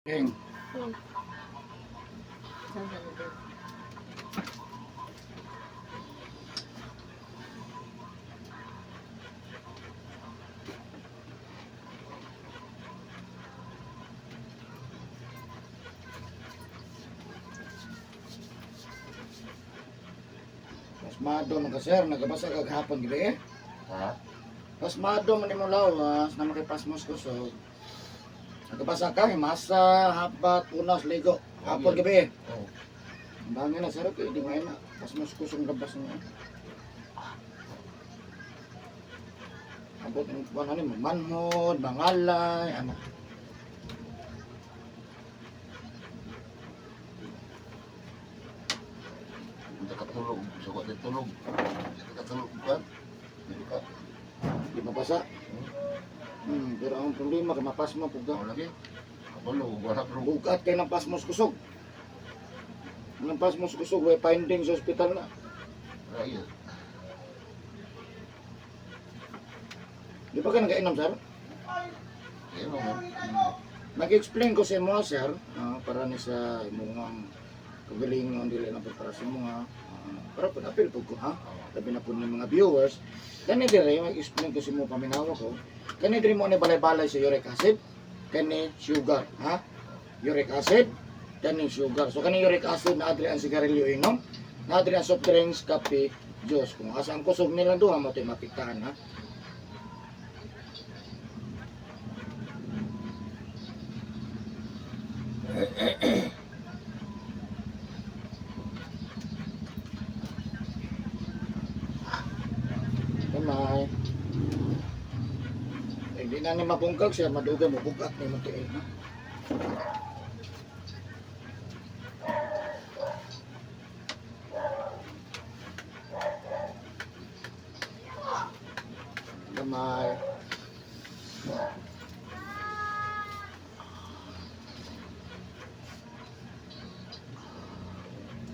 King. Saan sa lugar? Pasmado man ka, sir, nagabasa ka gahapon gabi eh. Ha? Pasmado man nimo lawas na makipasmos ko so. Nagabasa ka himasa, habat, punas, ligo. Hapon gabi eh. Oo. Ang bangin na sir, okay, di may na. Pasmos ko sa labas niya. Abot ng kuwan ani manhod, mangalay, ano. Hindi ka tulog. Gusto ko din tulog. Hindi ka tulog ka. Hindi ka. Di mabasa. Pero ang problema kay mapasmo pug ka. Ako lagi. Kabalo, wala pero Bugat kay ng pasmos kusog. Ng pasmos kusog, way finding sa ospital na. Right. Di ba ka nagainom, sir? Kaya mo man. Nag-explain ko sa imo, sir, para ni sa imong kagalingon dili lang po para sa mga para po apil po ko ha. Labi na po ni mga viewers. Kani dire mag-explain ko sa imo paminawa ko. Kani dire mo ni balay-balay sa uric acid, kani sugar, ha? Uric acid, kani sugar. So kani uric acid na adri ang sigarilyo inom, na adri ang soft drinks, kape, juice. Kung asa ang kusog nilang duha mo to'y mapiktahan ha. Kamay. Eh, di na ni mabungkag siya, madugay mo bugat ni mo tiil ha. Kamay.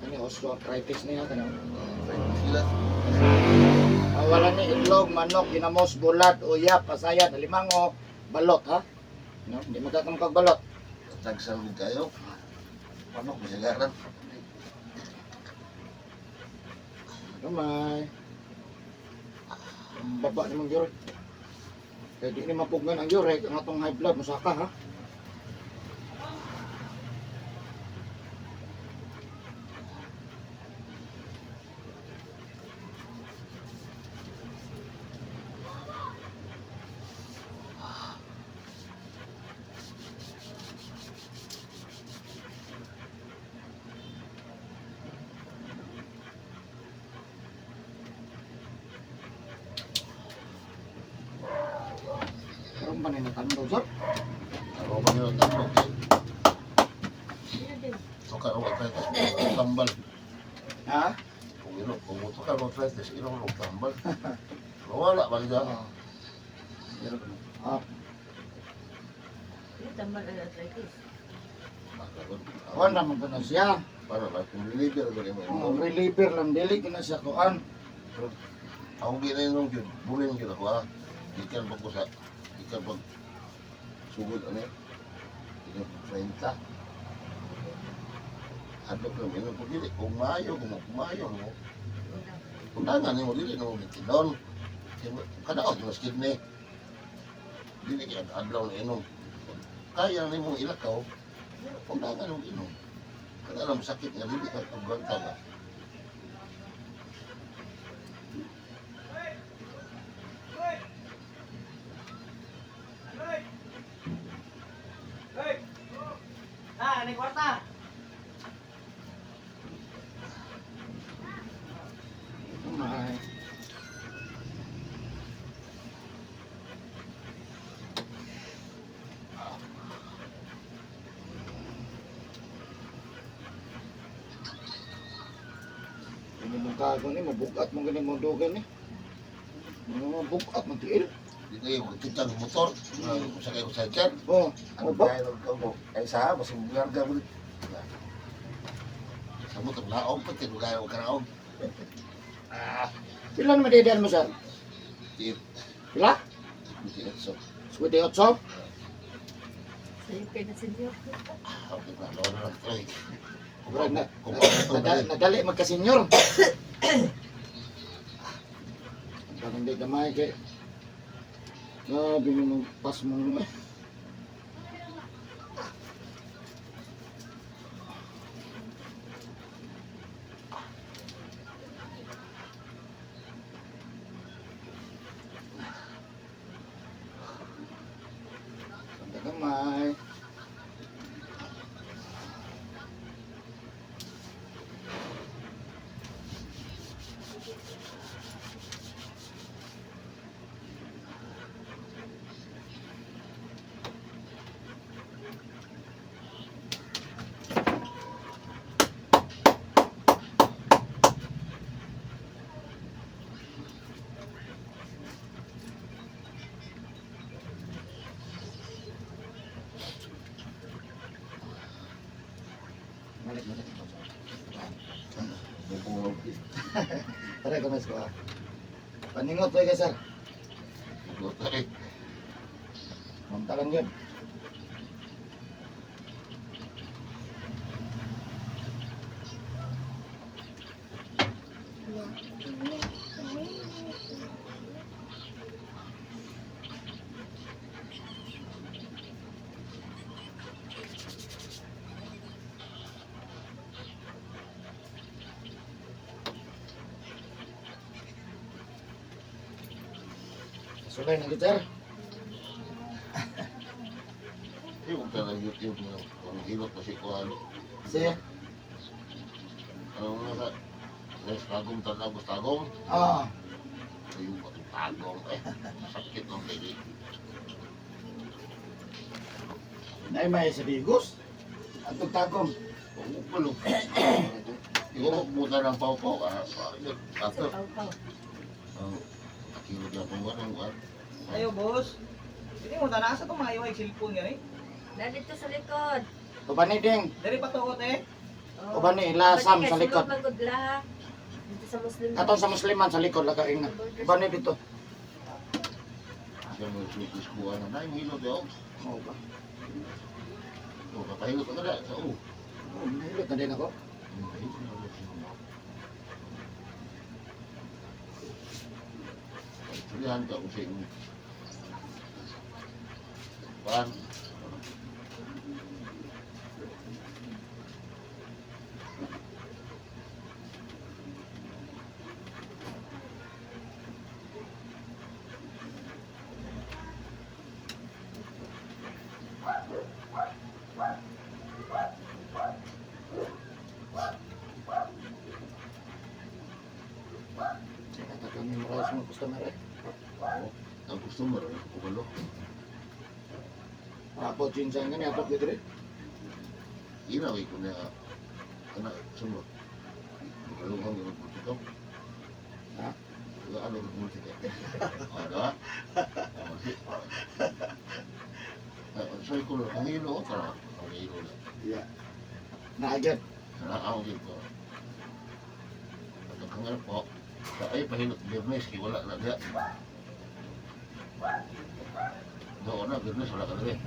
Ano, osteoarthritis niya, kanang Sila. Wala ni itlog, manok, ginamos, bulad, uyap, pasayad, alimango, balot ha. No, hindi magkakamkag balot. Tagsalog kayo. Ano, masagaran. Gamay. Ang baba namang uric. Kaya di ni mapugnan ang uric, ang atong high blood, musaka ha. Karon ba na natandog, sir? Ako ba nyo tatlo? Sino din? Tuka ang arthritis. Tambal. Ha? Kung ino, kung tuka ang arthritis, ino ang tambal. Wala ba kita? Oo. Pero, Yung tambal ang arthritis. kuan naman ko na siya. Para ba kung reliever ko mo. Ang reliever lang, dili ko na siya kuan. Ako ginainom yun, bulin yun ako ha. Ikan pag kusa, ikan pag sugod ano yun. Ikan pag 30. Adlok lang yun, kung dili, kung maayo, kung maayo mo. Undangan nimo dili nimo gitinon. Kada og mas kidney. Dili kay adlaw na inom. Kaya nimo ilakaw, undangan nimo inom. Kada alam sakit nga dili ka pagwanta ba. Ah, may kwarta. Gamay. Ini mong kago ni, mabugat mong ganing mong dugan ni. Mga mabugat mong tiil. Di kayo kita ng motor, kung sa kayo sa tiyan. Oh, Ano oh, ba? dahil ang kamo? Ay sa mas larga mo. Sa motor laog pati ko kayo karaog. Ah, Pila naman didian mo, sir? tiit, Pila? tiit so. 58? Sa'yo kay na senyor. Okay na, lolo lang ito eh. Murag na, Kung ito na, nadali magka-senyor. Ang pagindi gamay kay. Grabe mo pas mo eh. Pagka gamay. Balik, balik. Buko, Pare, kumis ko ah. Paningot ko sir. buko eh. Mamtalan yun. Sulay na sir. Yung talaga YouTube mo, kung hilot pa si Kuhan. Si? Ano nga sa, Wes tagong tatagos tagong. Ah. Ayun ba itong tagong eh. Sakit ng baby. Nay may sa Bigos. At tagom. Oo, palo. Siguro pumunta ng pau-pau. Ah, yun. After. Pau-pau. Ang nakilog na pong ganun. Ayo, boss. Hindi mo tanasa itong mga iway cellphone gani. Nandito sa likod. Uban ni ding. Dari pa tuot eh. Oh. Uban ni ilasam sa likod. Sulod man gud laha. Dito sa Muslim. Katong sa Musliman sa likod lakaing na. Uban ni dito. Siya mo sultis ko. Ano na yung hilot eh. Oo ba? O, kapahilot ka na. Sa u. Oh, nahilot na din ako. Sulihan ka kung sa inyo. Pan. Sige, memorize mo customer eh. Oo. Ang customer, ano ko balo? Rapot yun sa nga niya, apot dito rin. Inaway ko na, anak, sumo. Magalungan yung magpultito. Ha? Ano yung magpultito? Ano? Sorry ko lang, ang hilo ko, tara. Ang hilo lang. Yeah. Naagad. Nakakawin din ko. At ang kangarap po, sa ay pahilot Biyernes, kay wala na diya. Doon na, Biyernes, wala ka na rin.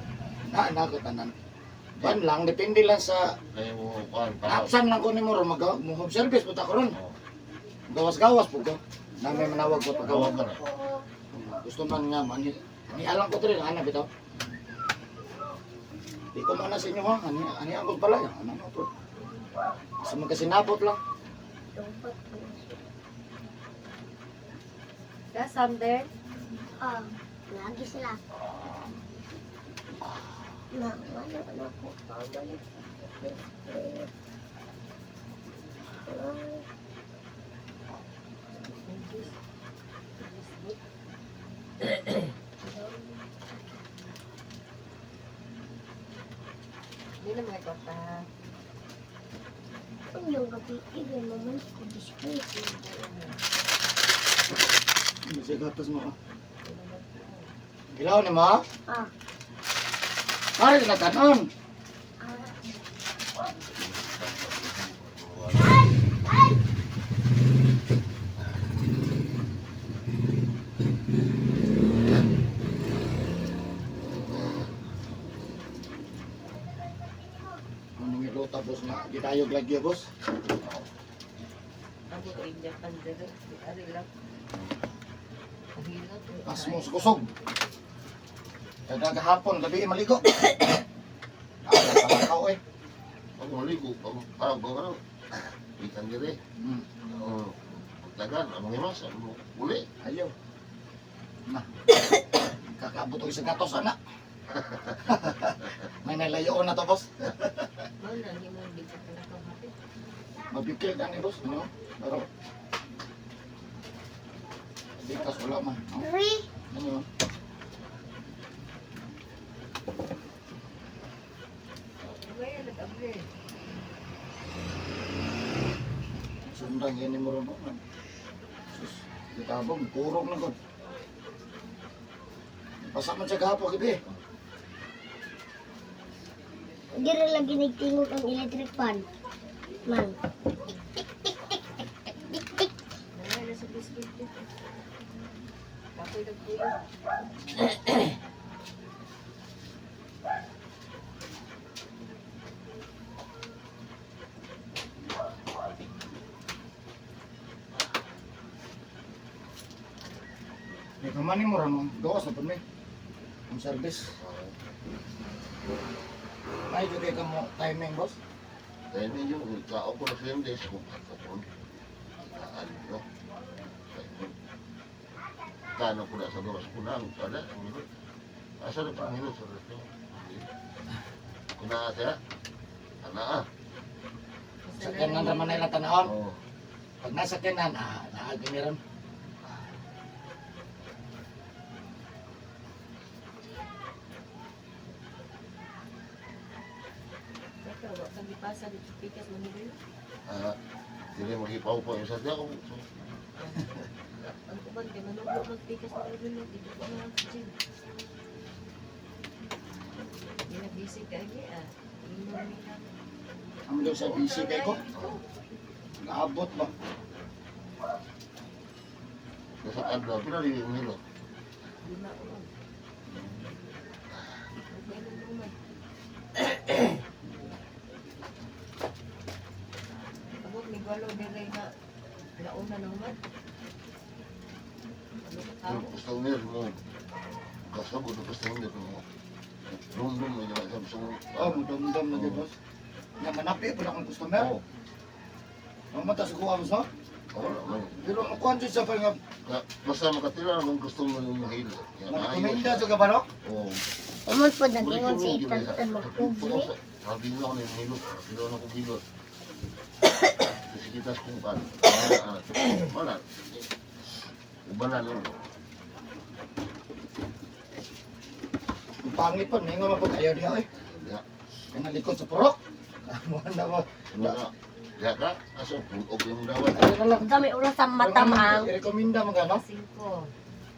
Na, na, tanan. Ban lang, depende lang sa Kaya mo, kuhan, pa. absan lang ko ni mo ron, mag mo home service punta ko ron. Oh, Gawas-gawas po ko. Na may manawag ko pagawa. Tawag ka na. Gusto man nga man ni alam ko diri ana bitaw. Di ko man na sa inyo ha, ani ani ako pala ano no po. Sa mga sinabot lang. Kasam there. Ah, lagi sila. Na, wala na ako. Pabalik. Hindi na mga kwarta. Ang yung gabi, ibig naman ko biskuit. Ano siya gatas mo ha. Gilaw ni mo? Ah, Pare na tanon. ah, Nangilota, boss, na gidayog lagi, boss. Ako kay Japan dere. Ari lang. Ang hilot. Pas mo sa kusog. Kada gahapon, gabi maligo. Ah, tao eh. Pag maligo, pag parang ko ano, ikan dire. Oo. Pagtagan, among himas, among uli. Ayaw. Na. Kakaabot og sa gatos ana. May nalayoon na to, boss. Mao na himo di ka kalakaw hapit. Mabikil ka ni boss, ano? Pero Bikas wala man. No? 3. Ano yun? Wala nag-abri. Sundang yan ni mo rin man. Sus, gitabong, kurog na god. Pasa man siya gahapon, gabi. Diri lagi nagtingog ang electric fan. Man. Tik tik tik tik tik tik tik tik. Wala sa biscuit dito. Kapoy nagpuyo. May kamani mo rin, gawas na po mi. Ang service. May juga ka mo timing, boss. Dahil medyo, kao ko na 7 days kung katapon. Kaan ko. Kano ko na sa doras ko na, ang kada, ang hilot. Asa na pang hilot sa resto? Kuna siya? Ana ah. Sa kanan raman na ilang tanahon. Oo. Pag nasa kanan, naagi meron. Teka, wa kang gipasa dito pikas mo ni Ah, dili magipaw pa yung sa siya ko. Ang uban kay manubo magpikas mo ni dito ko na sa gym. Di na busy kay ni ah. Inom ni na. Ang daw sa busy kay ko. Naabot ba? Nasa adlaw, pila rin yung hilot. Lima uban. Okay na naman. Abot ni Gwalo dire nga launa na human. Ano ka Pero tao? customer mo, kasabot na customer mo. Dum-dum na niya, sabi sa mo. Oh, mudumdum na gyud, boss. Nga manapi po na akong customer. Oo. Mamata sa kuha, boss, no? Wala man. Pero ang kuhan dyan siya pa nga, Basta makatira ng customer yung mahilot. Yan, marekomenda sa ka ba, no? Oo. Umot po nag-ingon si Tantan magpugli. Sabi mo ako ng hilot. Sabi mo ako hilot. Kasi kita sa kung paano. Wala. Ubanan yun. Ang pangit po, ningon mo po kayo diha, eh. Ya. Kaya nalikod sa purok. Amuhan na mo. Wala. Ya ka? Aso, pulog yung dawat. Ayun na lang. Ang dami oras sa mata maang. I-recommenda mo gano? 5.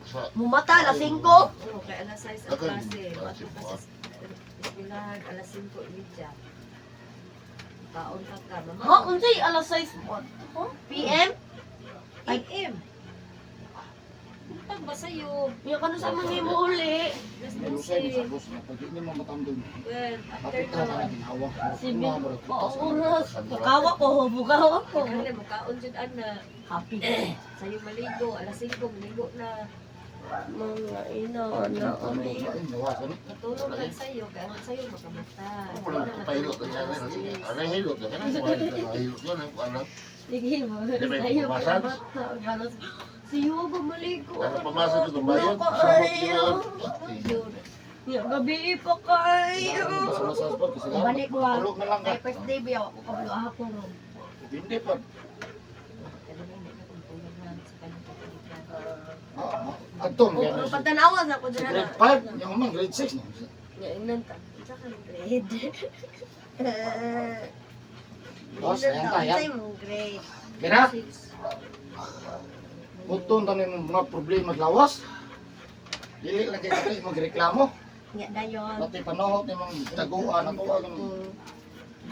Sa Mumata, alas 5. Oo, kay alas 6 ang Akan, klase. alas Ato 5, ka sa eskwelahan, alas 5:30. Kaon ka ka, mama. Ha, unsay alas 6 huh? PM? AM. Untag ba sa'yo? Yung kano sa mga mo uli. Alas May lusay ni sa 12. boss na pag hindi mo matamdong. Well, after Kapit na nun, na ginawa. Sige. Mga murag Oo, kutas. oras. Bukawa ko, bukawa ko. kaya mo kaon jud ana. Happy. Sa'yo maligo, alas 5 maligo na. Mga ina, na, Ay, nawasan eh. Matulog lang sa'yo, kaya ang sa'yo makamata. Wala ko pahilot na yan. Ano hilot na yan? Ano hilot yun? Ano? Sige mo. Di ba yung Sa'yo, pumasas? mata. Galos. Siyo, bumaligo. Ano pamasa ko itong bayan? Ano Sabot kayo? yun. Ya, gabi pa kayo. Basta sa sport kasi lang. Balik ko ah. Tulog na lang ka. Kay first day biyaw ako kabalo ako ron. Hindi pa. Kaya hindi ka kung tulog na sa kanyang kapalitan. Adto mo Oo, yan. Sa patanawa sa ko dyan. grade 5, yung man grade 6 na. Ya, ingnan ta. Unsa ka grade? Boss, ayan ta, ayan. Unsay mong grade? Kira, Six. uton tanin mo mga problema sa lawas. Dili lang kay kay magreklamo. Nya dayon. Pati panuhot ni mong taguan ato ang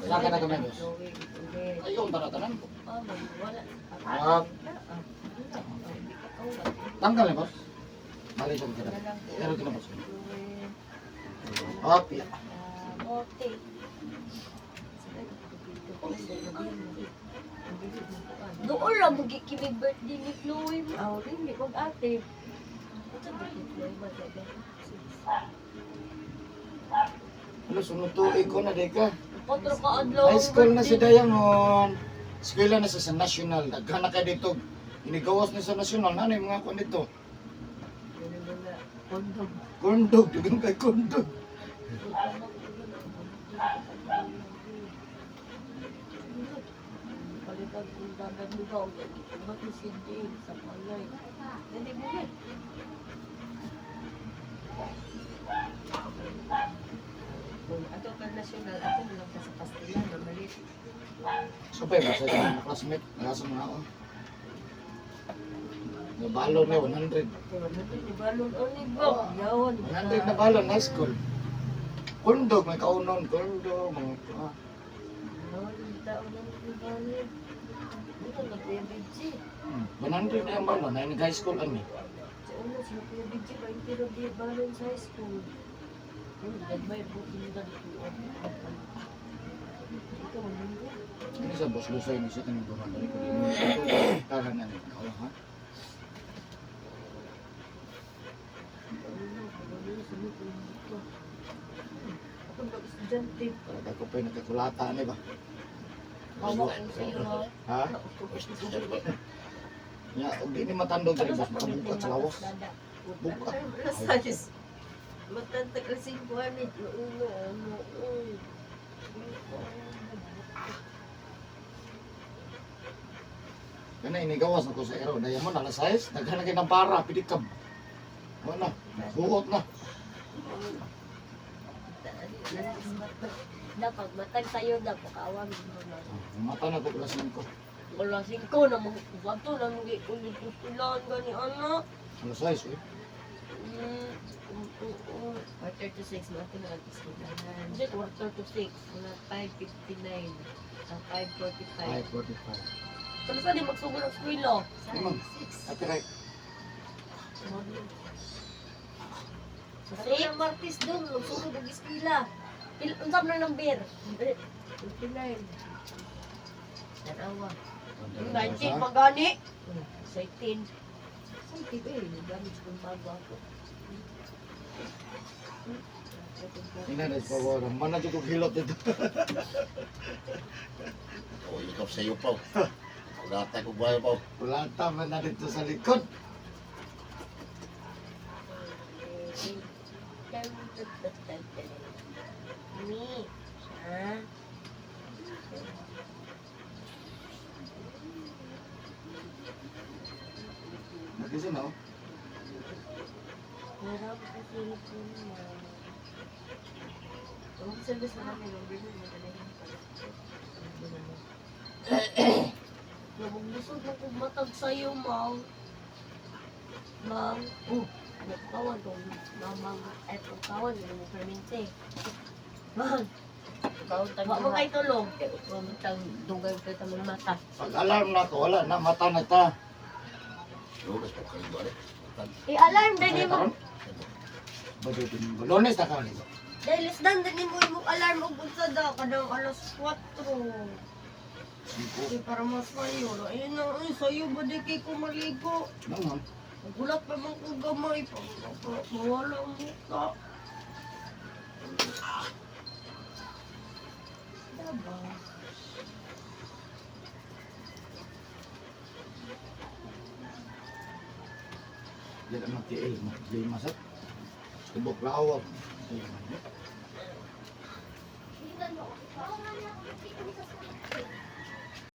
Saka na kami, boss. Drawing ulit. Ayun tanan tanan. Oh, wala. Ah. Tanggal ni boss. Mali siya kita. Pero kina boss. Drawing. Happy. Okay. Mugi kimi birthday ni Chloe mo. Aw, hindi kog ate. Unsa ba ni Chloe ba sabi? Ano, sunod tuig ko na, di ka. Patro ka adlaw. High school na si Diamond. Eskwela na siya sa national. Daghan na kay dito. Inigawas ni sa national. Ano yung mga kuan dito? Ano mga kondom. Kondog. Daghan kay kondog. Palitan kong dagat lugaw. Ba't ni si Jane sa palay? Dali mo yan. Kung ato ka national, ato mo lang ka sa pastila na malit. So pa ba sa mga classmate? Nasa mga ako. Nabalon na 100. Ni balon oni ba? Yawan. 100 na balon high school. Kondog, may kaunon, kondog, mga ah. Yawan tao na ni balon. Ito na Kuya Benji. 100 na ang balon, ay nag-high school ani. Sa una sila Kuya Benji ba yung tiro di balon sa high school. Yung gagmay po kinda dito. Ito mo. Ano sa boss lusay ni siya kanang duha dali ko. Tara na ni ikaw ha. Ako ba estudyante? Para ko pa yung nagkakulata ni ba? Hawa ko sa iyo ha. Ha? Ya, og di ni matandog diri boss makabukat sa lawas. Bukat. Alas 6. Magtantag alas 5 ani. Uno, ano, uy. Kana inigawas na ko sa ero. Diamond alas 6, daghan na kay ng para, pidikab. Wala, huot na. Dapat matag sa'yo dapat kawan mo na. Mata na ko alas 5. Wala singko na mga bato na mga ulit ulan gani anak. Alas 6 eh. 5:36 mo ato na ang eskwelahan. Kasi 5:45. Mga 5:59. Ang 5:45. 5:45. Pero sa di magsugod ang eskwela. Limang. 6. Ate Ray, Sa Sa six? Martes doon, magsugod ang eskwela. Unsa man ang beer? 59. Tanawa. 19 pa gani. 16. 16 eh, nagamit ko ng bago ako. Ina na sa pawara. Mana jud kog hilot dito. O, ikaw sa iyo, Pao. Kulata ko ba, Pao? Kulata man na dito sa likod. Mi. Ha? Nagising na oh. Meron ka cellphone mo. Ang service na kami, number na, madalahin pa. Nabuglusod na kong matag sa'yo, Mang. Mang. Oh, nagtawan kong mamang. Ay, pagtawan, hindi mo permente. Mang, wa mo kay tulog. Pamutang dugay ka sa mga mata. Pag alarm na ko, wala na, mata na ta. Lunes pa kayo, ano? I-alarm, dali mo. Karon? Badoy din. Lunes na karon ito. Dahil isdan, dali mo yung alarm og unsa da, kanang alas 4. Singko. Ay, para masayo. Ayun na, ay, sayo ba di kay ko maligo? Naman. Nagulat pa man ko gamay. Pag mawala ang muka. Diba? Yan ang magtiil mo. Lima sa. Tubok lawak. Ayun.